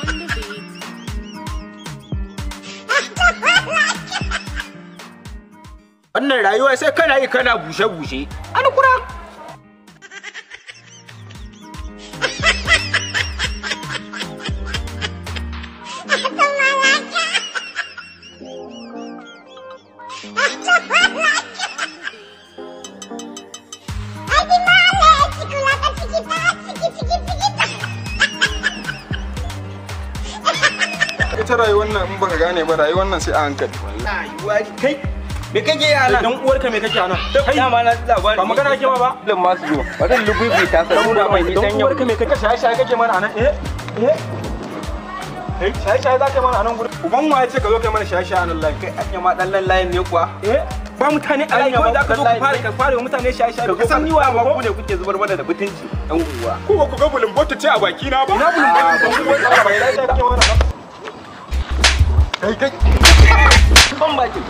On the beat. Wannan rayuwa sai kana yi kana bushe-bushe. An kura. Ita rayuwar nan in baka gane ba, rayuwar nan sai a hankali. Rayuwa kai. Me kake yi a nan? Dan uwarka me kake a nan? Kai dama na ji labari. Ba magana kake ma ba? Lin ma su zo. Bari lugubi ta sa nuna mai Dan nisan yau. uwarka me kake shaye shaye kake mana a nan? Eh? Eh? Eh, shaye shaye za ka yi mana a nan gurin? Uban waye ce ka zo kai mana shaye shaye a nan layin? Kai anya ma dan nan layin ne kuwa? Eh? Ba mutane a layi Anya kawai ma za ka zo dan ka layin fara ne. ka fara wa mutane shaye shaye. Ka san ni wa ma ku ne kuke zubar mana da mutunci dan uwa. Ku ba ku ga bulumboto ce a baki na ba? Ina Ah, bulumboto? Ba shaye shaye kake mana ba. Kai kai. Ban bakin.